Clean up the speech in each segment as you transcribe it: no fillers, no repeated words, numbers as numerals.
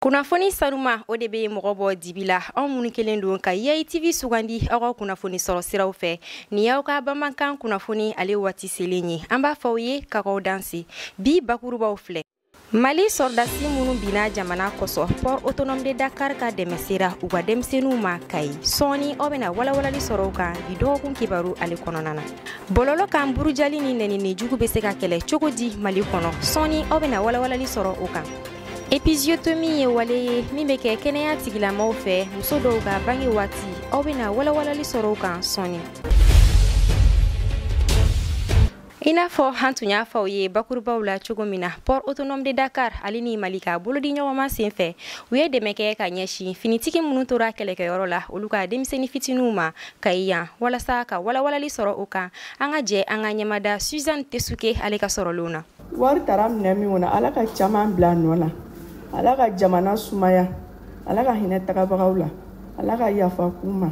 Kunnafoni sanuma, o de bɛ mɔgɔ bɔ dibi la. Anw minnu kelen don ka Yayi TV sugandi aw ka kunnafoni sɔrɔ siraw fɛ, nin y'aw ka bamanankan kunnafoni ale waati selen ye. An b'a fɔ aw ye k'aw danse. Bi bakurubaw filɛ: Mali sɔrɔdasi minnu binna jamana kosɔn, Port autonome de Dakar ka dɛmɛ sera u ka denmisɛnninw ma Kayi. Sɔɔni aw bɛna walawalali sɔrɔ o kan bi dɔgɔkun kibaru ale kɔnɔna na. Bɔlɔlɔ kan, burujali ni nɛnini jugu bɛ se ka kɛlɛ cogo di Mali kɔnɔ? Sɔɔni aw bɛna walawalali sɔrɔ o kan. Épisiotomie ye wale ye min bɛ kɛ kɛnɛya tigilamɔgɔw fɛ muso dɔw ka bange waati. Aw bɛna walawalali sɔrɔ o kan sɔɔni. I n'a fɔ an tun y'a fɔ aw ye bakurubaw la cogo min na, Port autonome de Dakar ale ni Mali ka bolodi ɲɔgɔnma sen fɛ, u ye dɛmɛ kɛ ka ɲɛsin finitigi minnu tora kɛlɛkɛyɔrɔ la, olu ka denmisɛnnin fitininw ma Kayi yan. Walasa ka walawalali sɔrɔ o kan, an ka jɛ an ka ɲɛmada Suzanne Tesuke ale ka sɔrɔlenw na. Wari taara minɛ min kɔnɔ, Ala ka caman bila a nɔ la. Ala ka jamana sumaya. Ala ka hinɛ tagabagaw la. Ala ka yafa k'u ma.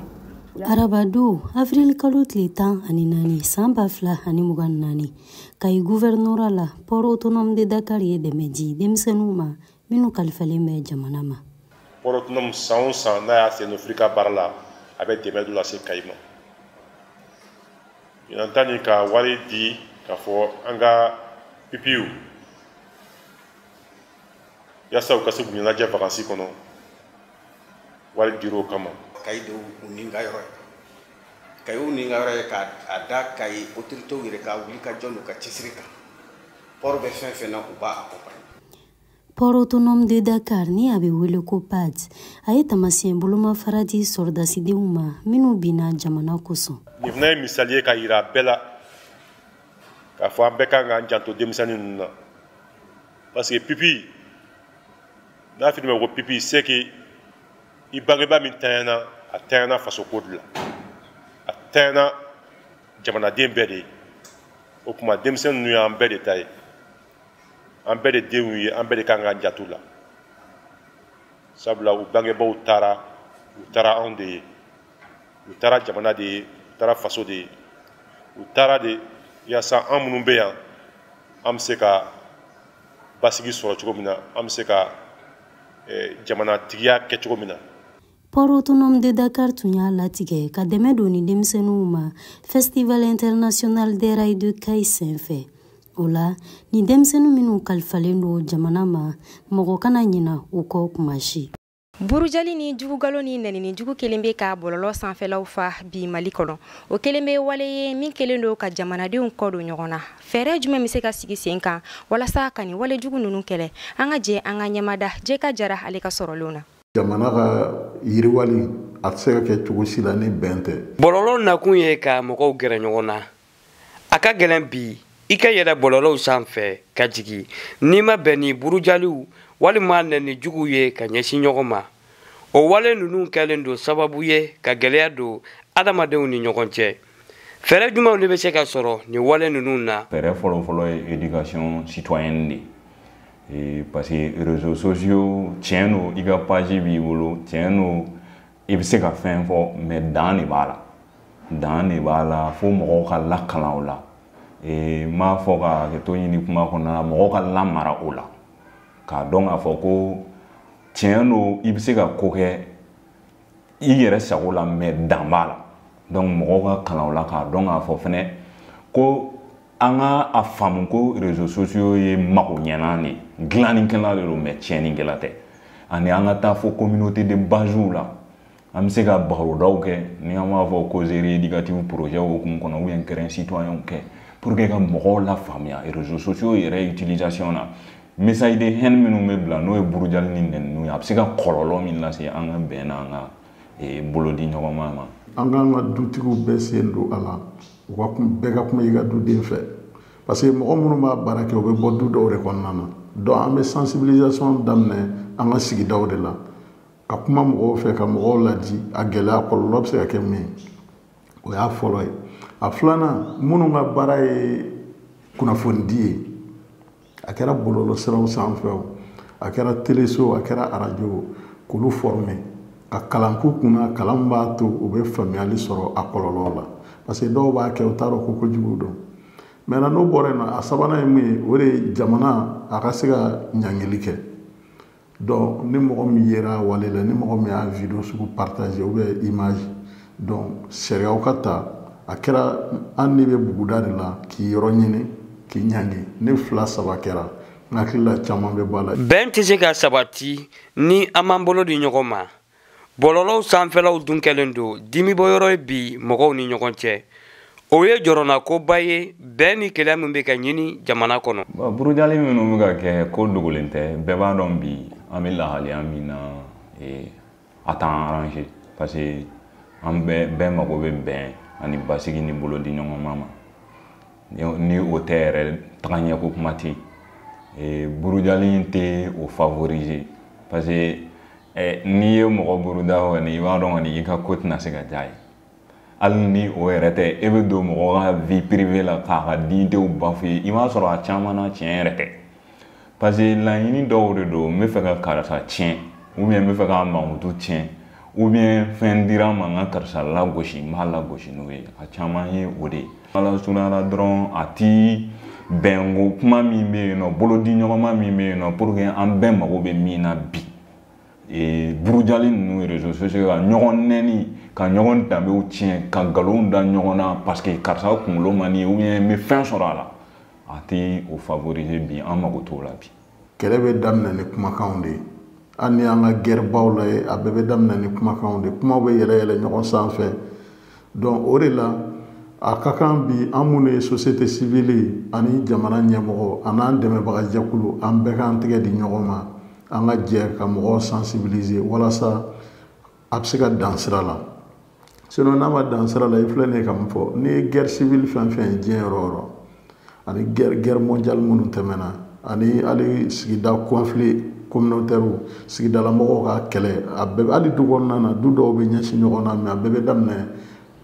Arabado, avril kalo tile 14, san 2024, Kayi gouvernorat la, Port autonome de Dakar ye dɛmɛ di denmisɛnninw ma minnu kalifalen bɛ jamana ma. Port autonome, san o san n'a y'a sen don Afirika baara la, a bɛ dɛmɛ dɔ lase Kayi ma. Ɲinan ta nin, ka wari di k'a fɔ an ka pupilles, yaasa u ka se k'u ɲɛnajɛ vacances kɔnɔ, wari dir'o kama. Kayi de u ni ka yɔrɔ ye, Kayi ni ka yɔrɔ ye, k'a da Kayi autorités yɛrɛ ka wuli ka jɔ n'u ka cɛsiri kan. Port bɛ fɛn fɛn na, u b'a accompagner. Port autonome de Dakar, ni a bɛ wele ko PAD, a ye taamasiyɛn bolomafara di sɔrɔdasidenw ma minnu binna jamana kosɔn. Nin fana ye misali ye ka yira bɛɛ la k'a fɔ an bɛɛ kan k'an janto denmisɛnnin ninnu na, parce que pupille n'a fɔ ma ko pupille, c'est que i bangebaa min tanyana, a tanyana fasoko de la, a tanyana jamanaden bɛɛ de ye. O tuma denmisɛnnin ninnu y'an bɛɛ de ta ye, an bɛɛ de denw ye, an bɛɛ de kan k'an janto la, sabula u bangebaaw taara, u taara anw de ye, u taara jamana de ye, u taara faso de ye, u taara de yaasa an minnu bɛ yan, an bɛ se ka basigi sɔrɔ cogo min na, an bɛ se ka jamanatigiya kɛ cogo min na. Port autonome de Dakar tun y'a latigɛ ka dɛmɛ don ni denmisɛnninw ma Festival international des rails de Kayi senfɛ. O la, ni denmisɛnnin minnu kalifalen don jamana ma, mɔgɔ kana ɲina u kɔ kuma si. Burujali ni jugugalo ni nɛnini jugu kelen bɛ ka bɔlɔlɔ sanfɛlaw fa bi Mali kɔnɔ. O kelen bɛ wale ye min kelen don ka jamanadenw kɔ don ɲɔgɔn na. Fɛɛrɛ jumɛn bɛ se ka sigi sen kan walasa ka nin wale jugu ninnu kɛlɛ? An ka jɛ an ka ɲɛmada Jɛka Jara ale ka sɔrɔlenw na. Jamana ka yiriwali, a tɛ se ka kɛ cogo si la ni bɛn tɛ. Bɔlɔlɔ nakun ye ka mɔgɔw gɛrɛ ɲɔgɔn na. A ka gɛlɛn bi i ka yɛlɛ bɔlɔlɔw sanfɛ ka jigin n'i ma bɛn ni burujaliw walima nɛni juguw ye ka ɲɛsin ɲɔgɔn ma. O wale ninnu kɛlen don sababu ye ka gɛlɛya don adamadenw ni ɲɔgɔn cɛ. Fɛɛrɛ jumɛnw de bɛ se ka sɔrɔ nin wale ninnu na? Fɛɛrɛ fɔlɔfɔlɔ ye éducation citoyenne de ye, parce que réseaux sociaux, tiɲɛ don, i ka page b'i bolo, tiɲɛ don, i bɛ se ka fɛn fɔ, mais dan de b'a la, dan de b'a la. Fo mɔgɔw ka lakalan o la. N b'a fɔ ka hakɛto ɲini kuma kɔnɔna la, mɔgɔw ka lamara o la, k'a dɔn k'a fɔ ko tiɲɛ don, i bɛ se ka ko kɛ i yɛrɛ sago la, mais dan b'a la. Donc mɔgɔw ka kalan o la, k'a dɔn k'a fɔ fɛnɛ ko an ka a faamu ko réseaux sociaux ye mago ɲɛnan de ye, dilannikɛla de don, mais tiɲɛnikɛla tɛ. Ani an ka taa fo communauté de base la, an bɛ se ka barodaw kɛ, ni an b'a fɔ causerie éducative, projet hukumu kɔnɔ, ou bien terrain citoyen kɛ, pour que ka mɔgɔw la faamuya réseaux sociaux yɛrɛ utilisation na, message de haine minnu bɛ bila, n'o ye burujali ni nɛniniw ye, a bɛ se ka kɔlɔlɔ min lase an ka bɛn n'an ka bolodi ɲɔgɔnma ma. An k'an ka dutigiw bɛɛ sen don a la, u ka bɛɛ ka kuma i ka duden fɛ, parce que mɔgɔ minnu b'a baara kɛ, u bɛ bɔ du dɔw de kɔnɔna na. Donc an bɛ sensibilisation daminɛ an ka sigidaw de la, ka kuma mɔgɔw fɛ, ka mɔgɔw ladi a gɛlɛya, kɔlɔlɔ bɛ se ka kɛ min ye. O y'a fɔlɔ ye. A filanan, minnu ka baara ye kunnafonidi ye, a kɛra bɔlɔlɔsiraw sanfɛ o, a kɛra teleso, a kɛra arajo, k'olu former, ka kalan k'u kunna, kalan b'a to u bɛ faamuyali sɔrɔ a kɔlɔlɔ la, parce que dɔw b'a kɛ, u t'a dɔn ko kojugu don. Maintenant, n'o bɔra yen nɔ, a sabanan ye mun ye? O de ye jamana a ka se ka ɲangili kɛ. Donc ni mɔgɔ min yera wale la, ni mɔgɔ min y'a vidéo sugu partager ou bien image, donc sariyaw ka ta. A kɛra hali n'i bɛ buguda de la k'i yɔrɔ ɲini k'i ɲangi, ni 2 3 kɛra, n hakili la caman bɛ bɔ a la. Bɛn tɛ se ka sabati ni an m'an bolo di ɲɔgɔn ma. Bɔlɔlɔw sanfɛlaw dun kɛlen don dimibɔyɔrɔ ye bi mɔgɔw ni ɲɔgɔn cɛ. O ye jɔrɔnakoba ye bɛn ni kɛlɛ min bɛ ka ɲini jamana kɔnɔ. Burujali minnu bɛ ka kɛ, ko dogolen tɛ, bɛɛ b'a dɔn bi an bɛ lahaliya min na, a t'an arranger parce que an bɛɛ mago bɛ bɛn ani basigi ni bolo di ɲɔgɔn ma. Ni o tɛ yɛrɛ, tagaɲɛko kuma tɛ yen. Burujali in tɛ o favoriser parce que n'i ye mɔgɔ buruda kɔni, i b'a dɔn kɔni i ka ko tɛna se ka diya ye. Hali ni o yɛrɛ tɛ, e bɛ don mɔgɔ ka vie privée la k'a ka dignitéw bafouer, i b'a sɔrɔ a caman na tiɲɛ yɛrɛ tɛ. Parce que laɲini dɔw de don, n bɛ fɛ ka karisa tiɲɛ, ou bien n bɛ fɛ k'a mankutu tiɲɛ, ou bien fɛn dira n ma n ka karisa lagosi, n b'a lagosi n'o ye. A caman ye o de ye. Ala surunyara dɔrɔn, a ti bɛnko kuma min bɛ yen nɔ, bolodiɲɔgɔnma min bɛ yen nɔ, pour que an bɛɛ mago bɛ min na bi. Burujali ninnu réseaux sociaux ka ɲɔgɔn nɛni, ka ɲɔgɔn danbew tiɲɛ, ka nkalonw da ɲɔgɔn na parce que karisa kunkolo man di, ou bien n bɛ fɛn sɔrɔ a la, a tɛ o favoriser bi, an mago t'o la bi. Kɛlɛ bɛ daminɛ ni kumakanw de ye. Hali ni y'an ka guerre-baw lajɛ, a bɛɛ bɛ daminɛ ni kumakanw de ye. Kumaw bɛ yɛlɛ yɛlɛ ɲɔgɔn sanfɛ. Donc o de la a ka kan bi an minnu ye société civile ye ani jamana ɲɛmɔgɔ a n'an dɛmɛbaga jɛkulu, an bɛɛ k'an tɛgɛ di ɲɔgɔn ma, an ka jɛ ka mɔgɔw sensibiliser walasa a bɛ se ka dan sira la. Sinon n'a ma dan sira la, i filɛ nin ye ka mun fɔ, n'i ye guerre civile fɛn fɛn ye diɲɛ yɔrɔ o yɔrɔ, ani guerre mondiale minnu tɛmɛna, ani hali sigida conflit communautaire, sigidalamɔgɔw ka kɛlɛ, a bɛɛ hali du kɔnɔna na, du dɔw bɛ ɲɛsin ɲɔgɔn na, mais a bɛɛ bɛ daminɛ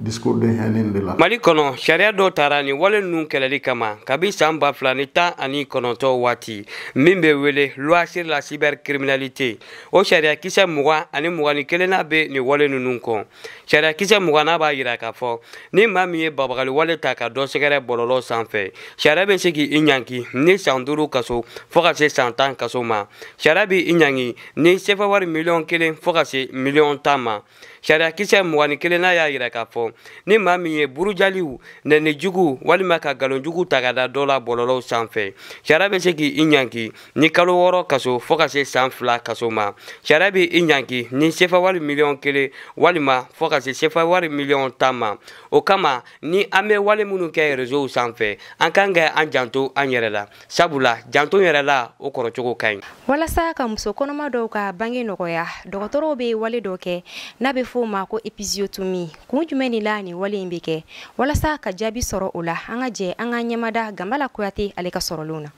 discours de haine de la. Mali kɔnɔ, sariya dɔw taara ni wale ninnu kɛlɛli kama kabi san 2019 waati min bɛ wele loi sur la cybercriminalité. O sariya kisɛ 20 ani 21nan bɛ nin wale ninnu kɔn. Sariya kisɛ 20nan b'a yira k'a fɔ ni maa min ye babagali wale ta ka dɔ sɛgɛrɛ bɔlɔlɔ sanfɛ, sariya bɛ se k'i ɲangi ni san 5 kaso fo ka se san 10 kaso ma. Sariya b'i ɲangi ni sefa wari miliyɔn 1 fo ka se miliyɔn 10 ma. Sariya kisɛ 21nan y'a yira k'a fɔ ni maa min ye burujaliw, nɛnijugu walima ka nkalonjugu ta ka da dɔ la bɔlɔlɔw sanfɛ, sariya bɛ se k'i ɲangi ni kalo 6 kaso fo ka se san 2 kaso ma. Sariya bɛ i ɲangi ni sefa wari miliyɔn 1 walima fo ka se sefa wari miliyɔn 10 ma. O kama ni an bɛ wale minnu kɛ réseau sanfɛ, an kan ka an janto an yɛrɛ la, sabula janto yɛrɛ la o kɔrɔcogo ka ɲi. Walasa ka muso kɔnɔma dɔw ka bange nɔgɔya, dɔgɔtɔrɔw bɛ wale dɔ kɛ n'a bɛ f'o ma ko épisiotomie. Kun jumɛn de la nin wale in bɛ kɛ? Walasa ka jaabi sɔrɔ o la, an ka jɛ an ka ɲɛmada Ganbala Kuyate ale ka sɔrɔlenw na.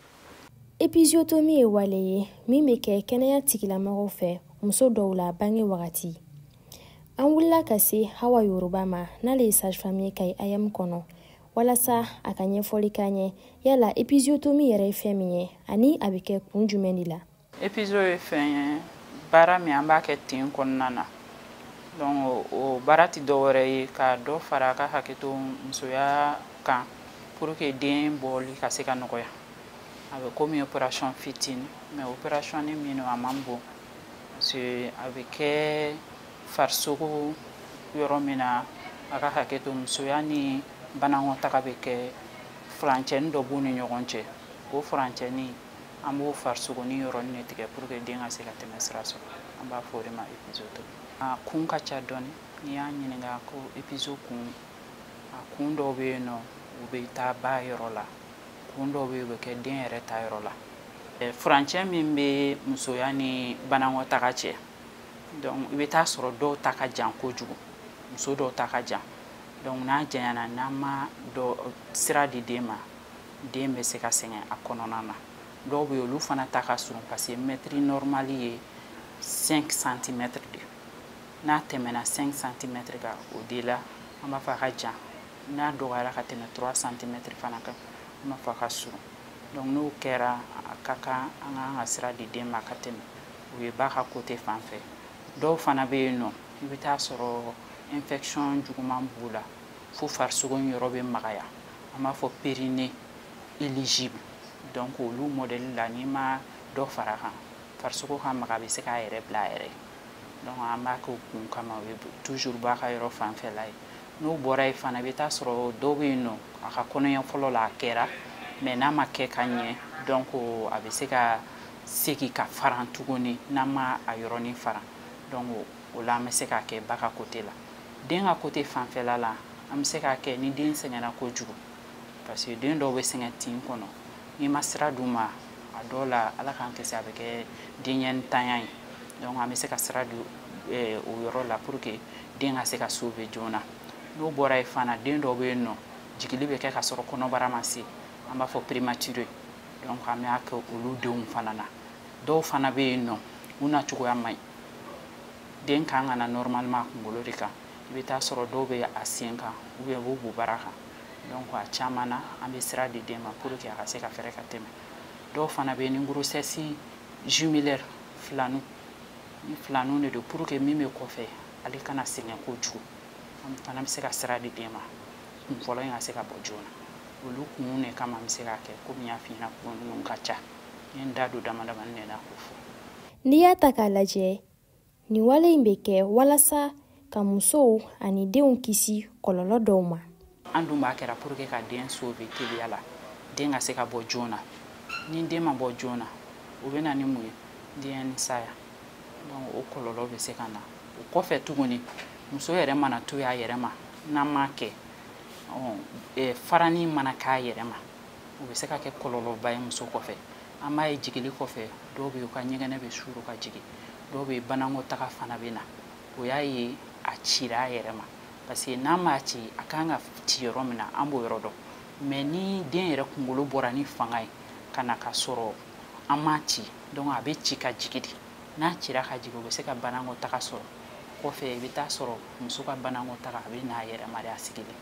Épisiotomie ye wale ye min bɛ kɛ kɛnɛya tigilamɔgɔw fɛ muso dɔw la bange wagati. An wulila ka se Hawa Yoruba ma, n'ale ye sage-femme ye Kayi AEM kɔnɔ, walasa a ka ɲɛfɔli k'an ye yala épisiotomie yɛrɛ ye fɛn min ye ani a bɛ kɛ kun jumɛn de la. Épisio ye fɛn ye, baara min an b'a kɛ ten kɔnɔna na. Donc o baara tɛ dɔwɛrɛ ye ka dɔ fara a ka hakɛto musoya kan pour que den bɔli ka se ka nɔgɔya. A bɛ komi opération fitinin, mais opération ni min don a man bon parce que a bɛ kɛ farisogo yɔrɔ min na, a ka hakɛto musoya ni banakɔtaga bɛ kɛ furancɛnin dɔ b'u ni ɲɔgɔn cɛ. O furancɛnin an b'o farisogonin yɔrɔnin de tigɛ pour que den ka se ka tɛmɛ sira sɔrɔ. An b'a fɔ o de ma épisiotomie. A kun ka ca dɔɔni. N'i y'a ɲininka ko épisio kun, a kun dɔw bɛ yen nɔ u bɛ taa ba yɔrɔ la, kun dɔw bɛ yen u bɛ kɛ den yɛrɛ ta yɔrɔ la. Furancɛ min bɛ musoya ni banakɔtaga cɛ, donc i bɛ taa sɔrɔ dɔw ta ka jan kojugu, muso dɔw ta ka jan. Donc n'a janyana, n'an ma dɔ sira di den ma, den bɛ se ka sɛgɛn a kɔnɔna na. Dɔw bɛ yen olu fana ta ka surun parce que mètre normal ye 5 cm de. N'a tɛmɛna 5 cm kan, o de la an b'a fɔ a ka jan. N'a dɔgɔyara ka tɛmɛ 3 cm fana kan, an b'a fɔ a ka surun. Donc n'o kɛra, a ka kan an k'an ka sira di den ma ka tɛmɛ. O ye ba ka côté fan fɛ. Dɔw fana bɛ yen nɔ, i bɛ taa sɔrɔ infection juguman b'u la fo farisogo in yɔrɔ bɛ magaya. An b'a fɔ périnée illigible. Donc olu modèle la, n'i ma dɔ fara a kan Farisogo ka maga, a bɛ se k'a yɛrɛ bila a yɛrɛ ye. Donc an b'a kɛ o kun kama, o ye toujours ba ka yɔrɔ fanfɛla ye. N'o bɔra yen fana, i bɛ taa sɔrɔ dɔw bɛ yen nɔ, a ka kɔnɔɲɛ fɔlɔ la a kɛra, mais n'a ma kɛ ka ɲɛ, donc a bɛ se ka segin ka faran tuguni n'an ma a yɔrɔnin faran. Donc o la an bɛ se k'a kɛ ba ka côté la. Den ka côté fanfɛla la, an bɛ se k'a kɛ ni den sɛgɛnna kojugu, parce que den dɔw bɛ sɛgɛn tin kɔnɔ, n'i ma sira d'u ma, a dɔw la, Ala k'an kisi, a bɛ kɛ denɲɛnintanya ye. Donc an bɛ se ka sira di o yɔrɔ la pour que den ka se ka sauver joona. N'o bɔra yen fana, den dɔw bɛ yen nɔ, jigili bɛ kɛ ka sɔrɔ kɔnɔbara ma se, an b'a fɔ prématuré. Donc an b'a kɛ olu denw fana na. Dɔw fana bɛ yen nɔ, u na cogoya man ɲi, den kan ka na normalement a kunkolo de kan, i bɛ taa sɔrɔ dɔw bɛ a sen kan ou bien u b'u bobara kan. Donc a caman na, an bɛ sira di den ma pour que a ka se ka fɛrɛ ka tɛmɛ. Dɔw fana bɛ yen, ni grossesse jumellaire, filanu ni filanu de don, pour que min bɛ kɔfɛ ale kana sɛgɛn kojugu, an fana bɛ se ka sira di den ma kun fɔlɔ in ka se ka bɔ joona. Olu kun de kama an bɛ se k'a kɛ. Komi n y'a f'i ɲɛna, kun ninnu ka ca, n ye n da don dama damani de la k'o fɔ. N'i y'a ta k'a lajɛ, nin wale in bɛ kɛ walasa ka musow ani denw kisi kɔlɔlɔ dɔw ma. An dun b'a kɛra pour que ka den sauver teliya la, den ka se ka bɔ joona. Ni den ma bɔ joona, o bɛ na ni mun ye? Den ni saya. Donc o kɔlɔlɔ bɛ se ka na o kɔfɛ tuguni. Muso yɛrɛ mana to a yɛrɛ ma, n'an m'a kɛ, farani mana k'a yɛrɛ ma, o bɛ se ka kɛ kɔlɔlɔba ye muso kɔfɛ. An b'a ye jigili kɔfɛ, dɔw bɛ yen, u ka ɲɛgɛnɛ bɛ suuru ka jigin, dɔw bɛ yen, banakɔtaga fana bɛ na. O y'a ye a cira a yɛrɛ ma, parce que n'an m'a ci, a kan ka ci yɔrɔ min na, an b'o yɔrɔ dɔn. Mais ni den yɛrɛ kunkolo bɔra ni fanga ye ka na ka sɔrɔ an m'a ci, donc a bɛ ci ka jigin de. N'a cira ka jigin, o bɛ se ka banakɔtaga sɔrɔ kɔfɛ. I bɛ taa sɔrɔ muso ka banakɔtaga a bɛ n'a yɛrɛ ma de, a sigilen.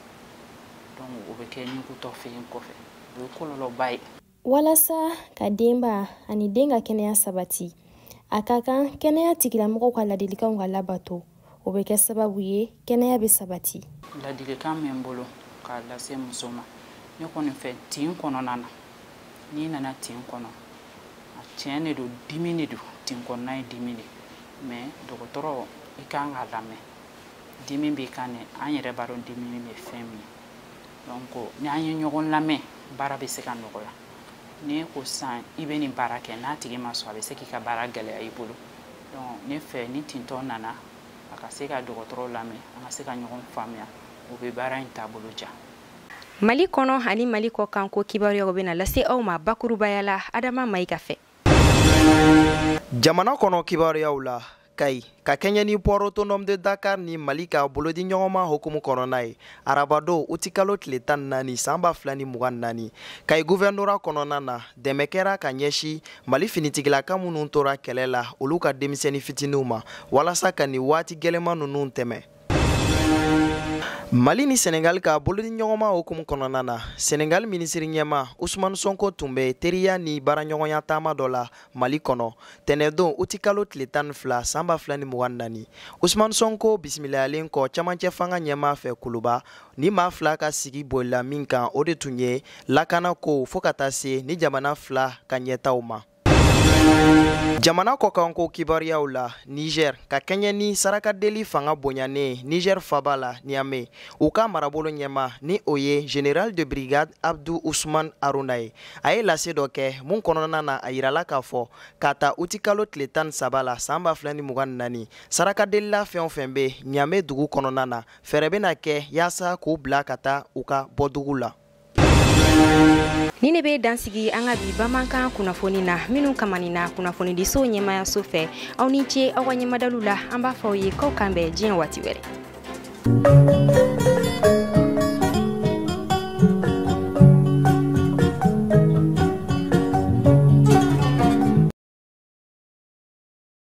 Donc o bɛ kɛ ɲugutɔ fɛn kɔfɛ, o ye kɔlɔlɔba ye. Walasa ka denba ani den ka kɛnɛya sabati, a ka kan kɛnɛya tigilamɔgɔw ka ladilikanw ka labato. O bɛ kɛ sababu ye kɛnɛya bɛ sabati. Ladilikan min bolo k'a lase muso ma, ne kɔni fɛ, tin kɔnɔna na, n'i nana tin kɔnɔ, a tiɲɛ de don, dimi de don, tin kɔnɔna ye dimi de, mais dɔgɔtɔrɔ i kan k'a lamɛn. Dimi b'i kan dɛ, an yɛrɛ b'a dɔn dimi bɛ fɛn min ye. Donc ni an ye ɲɔgɔn lamɛn, baara bɛ se ka nɔgɔya. N'e ko sisan i bɛ nin baara kɛ, n'a tigi ma sɔn, a bɛ se k'i ka baara gɛlɛya i bolo. Donc ne fɛ, ni tintɔ nana, a ka se ka dɔgɔtɔrɔ lamɛn, an ka se ka ɲɔgɔn faamuya, o bɛ baara in taabolo diya. Mali kɔnɔ ani Mali kɔ kan ko kibaruyaw bɛna lase aw ma bakurubaya la Adama Mayiga fɛ. Jamana kɔnɔ kibaruyaw la, Kayi, ka kɛɲɛ ni Port Autonome de Dakar ni Mali ka bolodi ɲɔgɔnma hukumu kɔnɔna ye, arabado utikalo tile 14 san 2024, Kayi gouvernorat kɔnɔna na, dɛmɛ kɛra ka ɲɛsin Mali finitigilaka minnu tora kɛlɛ la, olu ka denmisɛnnin fitininw ma, walasa ka nin waati gɛlɛman ninnu tɛmɛ. Mali ni Senegal ka bolodi ɲɔgɔnma hukumu kɔnɔna na, Senegal minisiri ɲɛma Ousmane Sonko tun bɛ teriya ni baaraɲɔgɔnya taama dɔ la Mali kɔnɔ tɛnɛdon utikalo tile 12 san 2024. Ousmane Sonko bisimilayalen kɔ camancɛ fanga ɲɛmaa fɛ Kuluba, ni maa fila ka sigi bolila min kan, o de tun ye lakana ko fo ka taa se ni jamana fila ka ɲɛtaw ma. Jamana kɔkanko kibaruyaw la, Niger, ka kɛɲɛ ni sarakadeli fanga bonyanen Niger faba la Niamey, u ka marabolo ɲɛma ni o ye général de brigade Abdou Ousmane Aruna ye, a ye lase dɔ kɛ mun kɔnɔna na, a yirala k'a fɔ k'a ta utikalo tile 13 la san 2024, sarakadelila fɛn o fɛn bɛ Niamey dugu kɔnɔna na, fɛɛrɛ bɛna kɛ yaasa k'u bila ka taa u ka bɔdugu la. Ni ne bɛ dansigi an ka bi bamanankan kunnafoni na minnu kamanina kunnafonidiso ɲɛmayaso fɛ. Aw ni ce aw ka ɲɛmadalu la. An b'a fɔ aw ye k'aw kan bɛn diɲɛ waati wɛrɛ.